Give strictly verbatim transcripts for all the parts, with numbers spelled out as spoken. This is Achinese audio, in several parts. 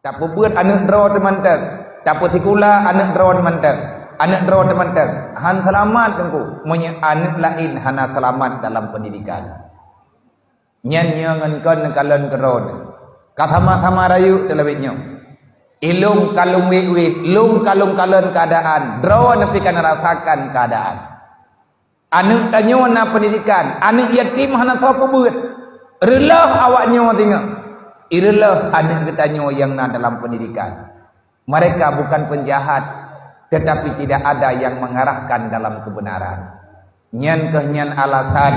Tapeubeuet aneuk droe teumantong, tapeusikula aneuk droe teumantong, aneuk droe teumantong. Han seulamat teungku, meunyoe aneuk laén hana seulamat dalam peundidikan. Nyan nyoe ngon kon neukalon keudroe. Ka sama-sama rayeuk teulawét nyoe. Ilôn ka lôn wét-wét, lôn ka lôn kalon keuadaan, droe pih ka neurasakan keuadaan. Aneuk tanyoe na peundidikan, aneuk yatim hana soe peubeuet. Reuloh awak nyoe singoh. Ireuloh aneuk geutanyoe nyang na dalam peundidikan. Mereka bukan penjahat, tetapi tidak ada yang mengarahkan dalam kebenaran. Nyan keuh nyan alasan,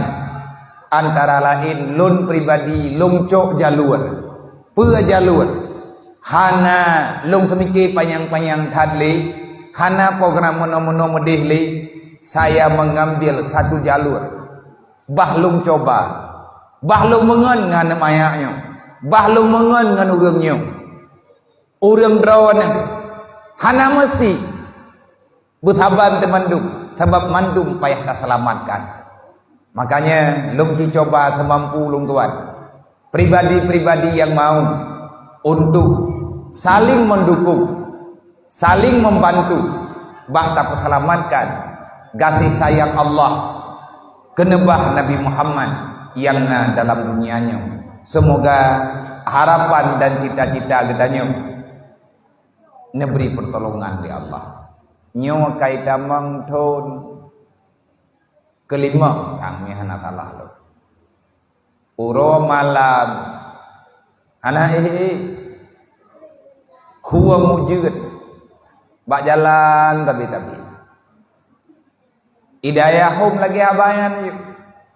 antara laén lôn pribadi lôn cok jalur. Peue jalur? Hana lôn seumike panyang-panyang that lé, hana program meunoe-meunoe meudeh lé, saya mengambil satu jalur. Bah lôn cuba, bah lôn meungon ngon aneuk manyak nyoe, bah lôn meungon ngon ureuëng nyoe. Ureuëng droeneuh hana meusti beusaban teumandum, sabab mandum payah taseulamatkan. Makanya lôn cuba seumampu lôn tuan, pribadi-pribadi yang mau untuk saling mendukung, saling membantu bak tapeuselamatkan gaséh sayang Allah keuneubah Nabi Muhammad nyang na dalam dunia nyoe. Seumoga harapan dan cita-cita geutanyoe neubri peurtolongan lé Allah. Nyoe kai tamong thon keulimong, nyang hana salah lom. Uroe malam hana éh-éh, khueng ujeuen bak jalan tabi-tabi. Hidayah hom lagée abang nyan.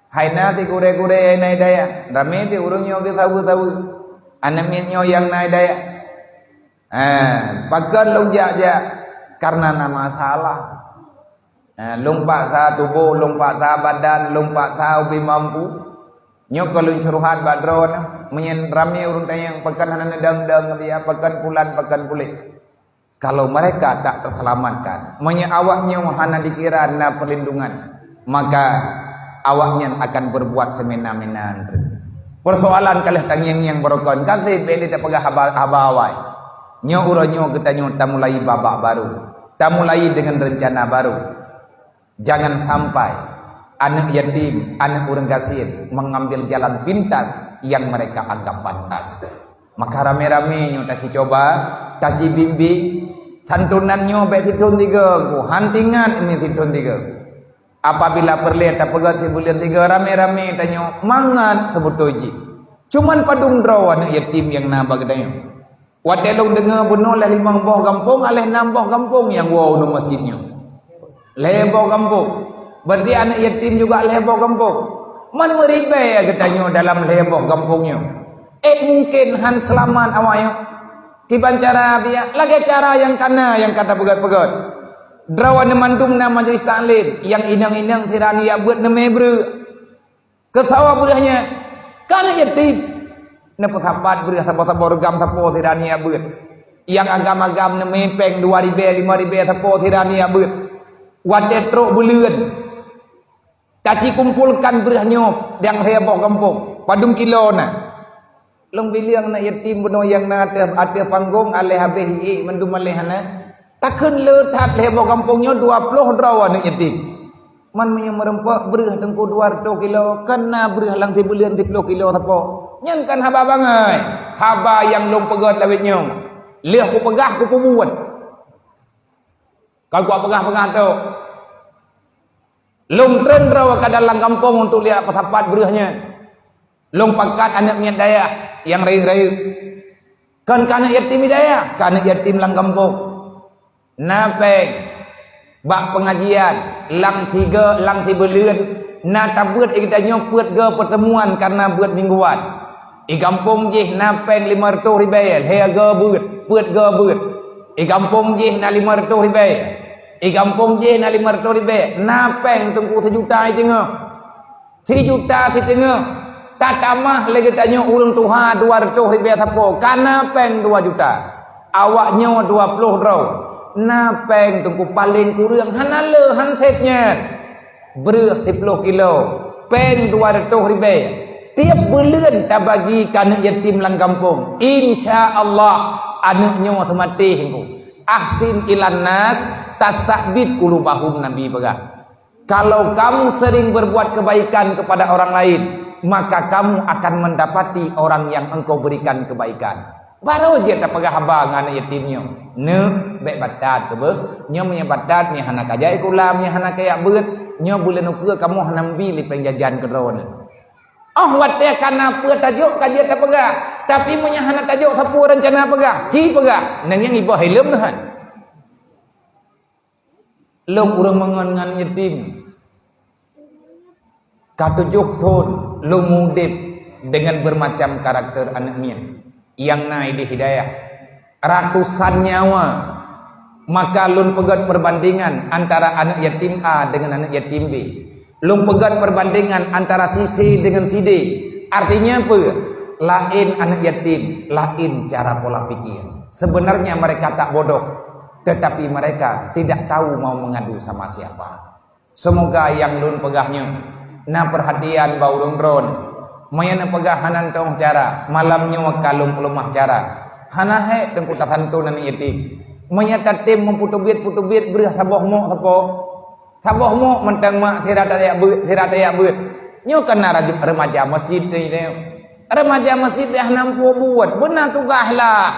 Hai na ti gurée-gurée na hidayah, ramé ti ureuëng nyoe geusaweue-saweue. Aneuk miet nyoe nyang na hidayah. Eh, pakon lôn jak-jak? Karena na masalah. Eh, lôn paksa tuboh, lôn paksa badan, lôn paksa ubé mampu. Nyoe ka lôn syeuruhat bak droeneuh, meunyan ramé ureuëng tanyong pakon hana neudong-dong, pakon pulan, pakon puléh. Kalau mereka tak terselamatkan, meunyoe awak nyoe hana dikira na perlindungan, maka awak nyan akan berbuat semena-mena. Persoalan ka lheueh tangieng-ngieng barokon, ka lheueh bék lé tapeugah haba, haba awai. Nyoe uroe nyoe geutanyoe tamulai babak baru, tamulai dengan rencana baru. Jangan sampai aneuk yatim, aneuk ureuëng gasien mengambil jalan pintas yang mereka anggap pantas. Maka ramé-ramé nyoe takicoba, takibimbing, santunan nyoe bék sithon tiga, ku han tingat ini sithon tiga. Apabila peureulée tapeugét sibuleuen tiga ramé-ramé tanyoe mangat seubeutôi jih. Cuman padum droe aneuk yatim nyang na bak geutanyoe. Watée lôn deungoe bunoe lhée limong boh gampông, lhée nam boh gampông nyang woe u masjid nyoe. Lhée boh gampông. Berarti aneuk yatim juga lhée boh gampông. Man meuribée geutanyoe dalam lhée boh gampông nyoe. Eh, mungkin han seulamat awak nyoe. Kiban cara biak, lagée cara nyang kana nyang ka tapeugét-peugét. Droe nyoe mandum na majelis taklim, nyang inong-inong sira neujak beuet neumé breueh. Keusawa breueh nyan, ka aneuk yatim. Neupeusapat breueh saboh-saboh reugam sapo sira neujak beuet. Nyang agam-agam neumé péng dua ribée, lima ribée sapo sira neujak beuet. Watée trok buleuen, taci kumpolkan breueh nyoe nyang lhée boh gampông, padum kilo na. Lôn bileueng aneuk yatim bunoe nyang na ateueh, ateueh panggong, aléh habéh iék mandum aléh hana. Takheun le that lhée boh gampông nyoe dua ploh droe aneuk yatim. Man meunyoe meureumpok breueh teungku dua reutôh kilo, kan na breueh lam sibuleuen siploh kilo sapo. Nyan kan haba bangai. Haba nyang lôn peugét lawét nyoe. Lheueh kupeugah, kupeubuet. Kon kupeugah-peugah tok. Lôn treun droe ka dalam gampông untuk jak peusapat breueh nyan. Lôn pakat aneuk miet dayah nyang rayeuk-rayeuk. Kon ka aneuk yatim di dayah, ka aneuk yatim lam gampông. Na péng bak peungajian lam tiga, lam sibuleuen, na tabeuet di geutanyoe peuet go peuteumuan kareuna beuet mingguan. Di gampông jih na péng limong reutôh ribée, lhée go beuet, peuet go beuet. Di gampông jih na limong reutôh ribée. Di gampông jih na limong reutôh ribée, na péng teungku sijuta siteungoh. Sijuta siteungoh. Tatamah lé geutanyoe ureuëng tuha dua reutôh ribée sapo, ka na péng dua juta. Awak nyoe dua ploh droe. Na péng teungku paleng kureueng hana le han sép nyan. Breueh siploh kilo, péng dua reutôh ribée. Tieb buleuen tabagi keu aneuk yatim lam gampông. Insya Allah, Aneuk nyoe seumatéh engkau. "Ahsin ilan nas tasta'bid qulubahum," Nabi peugah. Kalau kamu sering berbuat kebaikan kepada orang lain, maka kamu akan mendapati orang yang engkau berikan kebaikan. Barô jeuet tapeugah haba ngon aneuk yatim nyoe, "Neuk, bèk batat keu beuh. Nyoe meunyoe batat, nyoe hana kajak sikula, nyoe hana kajak beuet, nyoe buleuen ukeue kamoe hana meubi lé péng jajan keu droeneuh." Óh watèe ka na peue tajok ka jeuet tapeugah, tapi meunyoe hana tajok sapeue rencana peugah, ci peugah, nyan nyang iboh ileuem neuhan. Lôn ureueng meungon ngon yatim. Ka tujoh thon lôn udép deungon beumacam karakter aneuk miet nyang na idéh hidayah. Ratusan nyawa, maka lôn peugöt perbandingan antara aneuk yatim A deungon aneuk yatim B. Lôn peugöt perbandingan antara si C deungon si D. Artinya peue? Laén aneuk yatim, laén cara pola pikir. Sebenarnya mereka tak bodoh, tetapi mereka tidak tahu mau mengadu sama siapa. Seumoga nyang lôn peugah nyoe na peurhatian bak ureueng droen. Meunyoe neupeugah hana teuh cara, malam nyoe ka lôn peuleumah cara. Hana hék teungku tasanton aneuk yatim. Meunyoe tatem meupeuteubiet-peuteubiet breuh saboh mok sapo. Saboh mok mantong mak sira tajak beuet, sira tajak beuet. Nyoe kan na raju-, remaja masjid nyoe. Remaja masjid deh hana peue buet, beuna tugaih lah.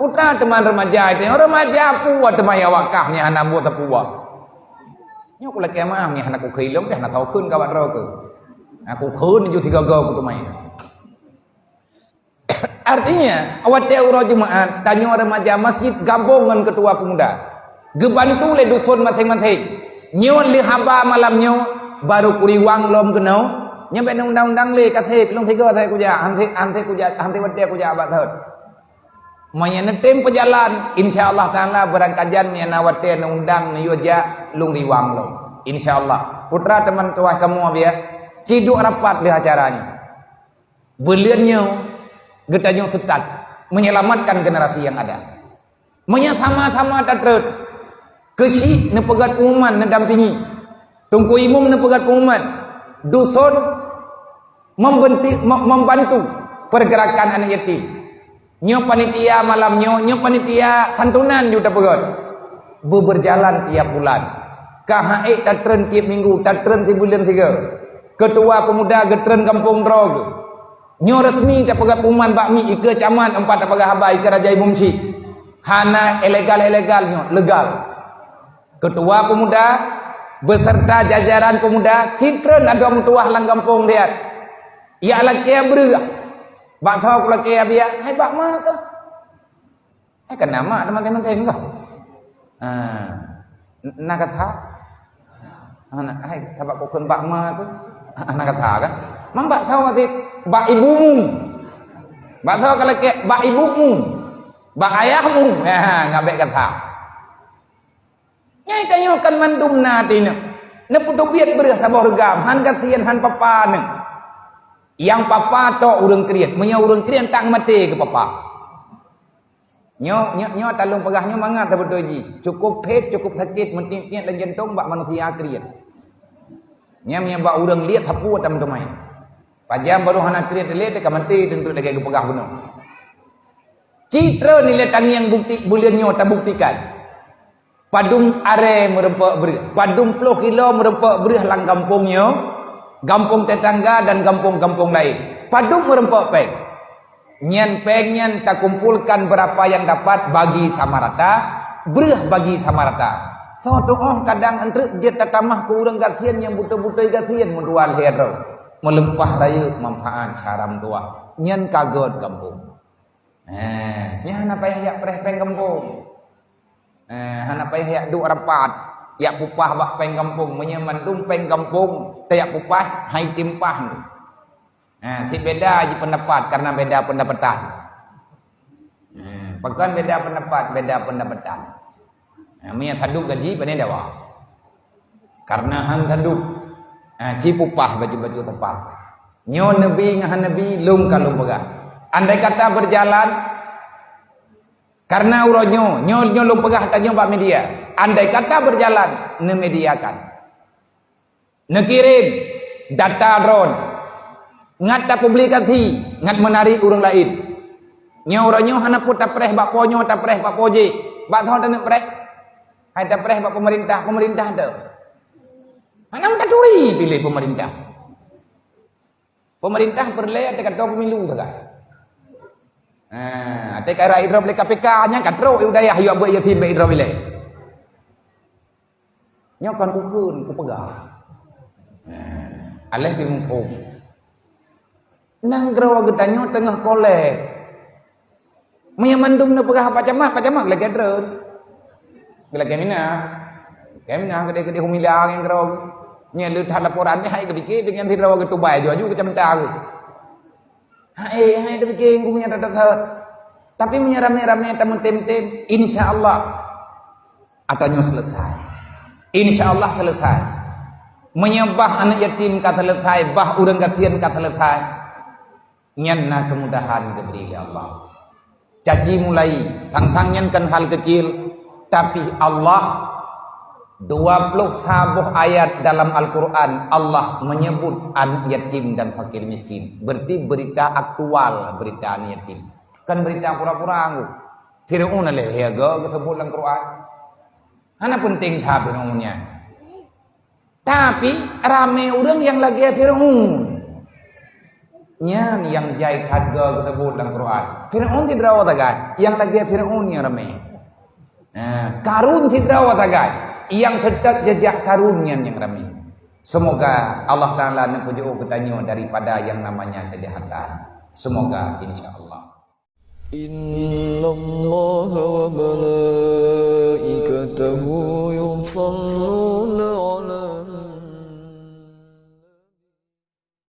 Putra teuma remaja itu, remaja peue teuma nyang wakah nyan hana buet sapeue. Nyoe kulakèe meu'ah, nyan hana kukheun lom, hana tao kheun ka bak droe keuh. Nah, kukheun ju sigoe-goe kuteumai. Artinya, watèe uroe Jumat, tanyoe remaja masjid gabong ngon keutua peumuda. Geubantu lé duson maséng-maséng. Nyoe lé haba malam nyoe, barô kuriwang lom keunoe. Nyoe bèk undang-undang lé, ka sép, lôn sigoe sép kujak, han sép, han sép kujak, han sép watèe kujak bak thon. Meunyoe neutem peujalan, insya Allah Taala beurangkajan meunyoe na watèe neuundang neuyue jak lôn riwang lom. Insya Allah. Putra teuma tuwah kamoe biya, ci duek rapat lé acara nyoe. Buleuen nyoe geutanyoe seutôt menyelamatkan generasi yang ada. Meunyoe sama-sama tatreun, keuchik neupeugöt pengumuman neudampingi, teungku imum neupeugöt pengumuman, duson membenti-, mem-, membantu pergerakan aneuk yatim. Nyoe panitia malam nyoe, nyoe panitia santunan ju tapeugöt. Beubeurjalan tiap bulan. Ka han ék tatreun tiep minggu, tatreun sibuleuen sigoe. Keutua peumuda geutreun gampông droe geuh. Nyoe resmi tapeugöt pengumuman bak MIK, ikeue camat, empat tapeugah haba ikeue raja imum chik. Hana ilegal-ilegal nyoe, legal. Keutua peumuda beserta jajaran peumuda cit treun adoe meutuwah lam gampông siat. Jak lakèe breueh. Bak soe kulakèe biya, hai bak ma keuh. Hai kana mak teuma-teuma keuh. Ha. Na kata? Hai sabab kukheun bak ma keuh. Na kata kan? Mang bak soe sit bak ibumu. Bak soe kulakèe bak ibumu. Bak ayahmu. Ha, ngabek kata. Nyai tanyoe kan mandum na teuh. Neupeuteubiet breueh saboh reugam, han gasien, han papa neuh. Nyang papa tok ureueng kriet, meunyoe ureueng kriet tak maté keu papa. Nyoe, nyoe, nyoe talong peugah nyoe mangat beutôi jih. Cukup phet, cukup sakét, meutiet-tiet lam jantong bak manusia kriet. Nyang meunyoe bak ureueng liet sapeue tam teumai. Pajan barô hana kriet lé teuka maté teuntu lagèe geupeugah bunoe. Cit treun nilai tangieng bukti buleuen nyoe tabuktikan. Padum aré meureumpok breueh, padum ploh kilo meureumpok breueh lam gampông nyoe, gampông tetangga dan gampông-gampông laén. Padum meureumpok péng. Nyan péng nyan takumpulkan beurapa nyang dapat bagi sama rata, breueh bagi sama rata. Soe tuoh kadang eunteuk jeuet tatamah keu ureueng gasien nyang beutôi-beutôi gasien meutuwah lhèe droe, meulimpah rayeuk manfaat cara meutuwah. Nyan ka göt gampông. Eh, nyan hana payah jak preh péng gampông. Eh, hana payah jak duek rapat, jak pupah bak péng gampông. Meunyoe mandum péng gampông tajak pupah, hai timpah tu. Eh, sit beda jih pendapat karena beda pendapatan. Eh, pakon beda pendapat, beda pendapatan. Eh, meunyoe sadub gaji pane dawa. Karena han sadub. Eh, ci pupah baju-baju tepat. Nyoe neubi ngon han neubi lôn ka lôn peugah. Andai kata berjalan, karena uroe nyoe, nyoe, nyoe lôn peugah tanyoe bak media. Andai kata berjalan, neumediakan. Neukirém data droen. Ngat tapublikasi, ngat meunari ureueng laén. Nyoe uroe nyoe hana peue tapreh bak po nyoe, tapreh bak po jih. Bak soe taneuk preh? Hai tapreh bak pemerintah, pemerintah tu. Hana meutaturi piléh pemerintah. Pemerintah peureulée ateueh kantô pemilu sagai. Ha, ateueh ka idrop lé K P K nyan ka trok u dayah yue beuet yatim bak idrop ilée. Nyoe kon kukheun, kupeugah. Ha, aléh pih muphom. Nanggroe geutanyoe teungoh kolek. Meunyoe mandum neupeugah Pak Camat, Pak Camat lakée treun. Lakée mina. Lakée mina keudeh-keudeh humila ngon keudroe. Nyan le that laporan ni hai geupike dengan sidroe geutubai aju-aju keu camenta geuh. Hai, hai teupike geuh nyan that-that. Tapi meunyoe ramé-ramé tameutem-tem, insya Allah ata nyoe selesai. Insya Allah selesai. Meunyoe bah aneuk yatim ka selesai, bah ureuëng gasien ka selesai. Nyan na keumudahan geubri lé Allah. Caci mulai, sang-sang nyan kan hal kecil, tapi Allah, dua puluh saboh ayat dalam Al-Quran Allah menyebut aneuk yatim dan fakir miskin. Berarti berita aktual berita aneuk yatim. Kan berita pura-pura anggu. Fir'aun alaihi geuseubut lam Quran. Hana penting that Fir'aun nyan. Tapi ramé ureuëng nyang lagée Fir'aun. Nyan nyang jai that geuseubut lam Quran. Fir'aun sidroe sagai, nyang lagée Fir'aun nyang ramé. Nah, Karun sidroe sagai, nyang seutôt jejak Karun nyan nyang ramé. Semoga Allah Taala neupeujeuet geutanyoe daripada yang namanya kejahatan. Semoga, insya Allah. إن الله وملائكته يصلون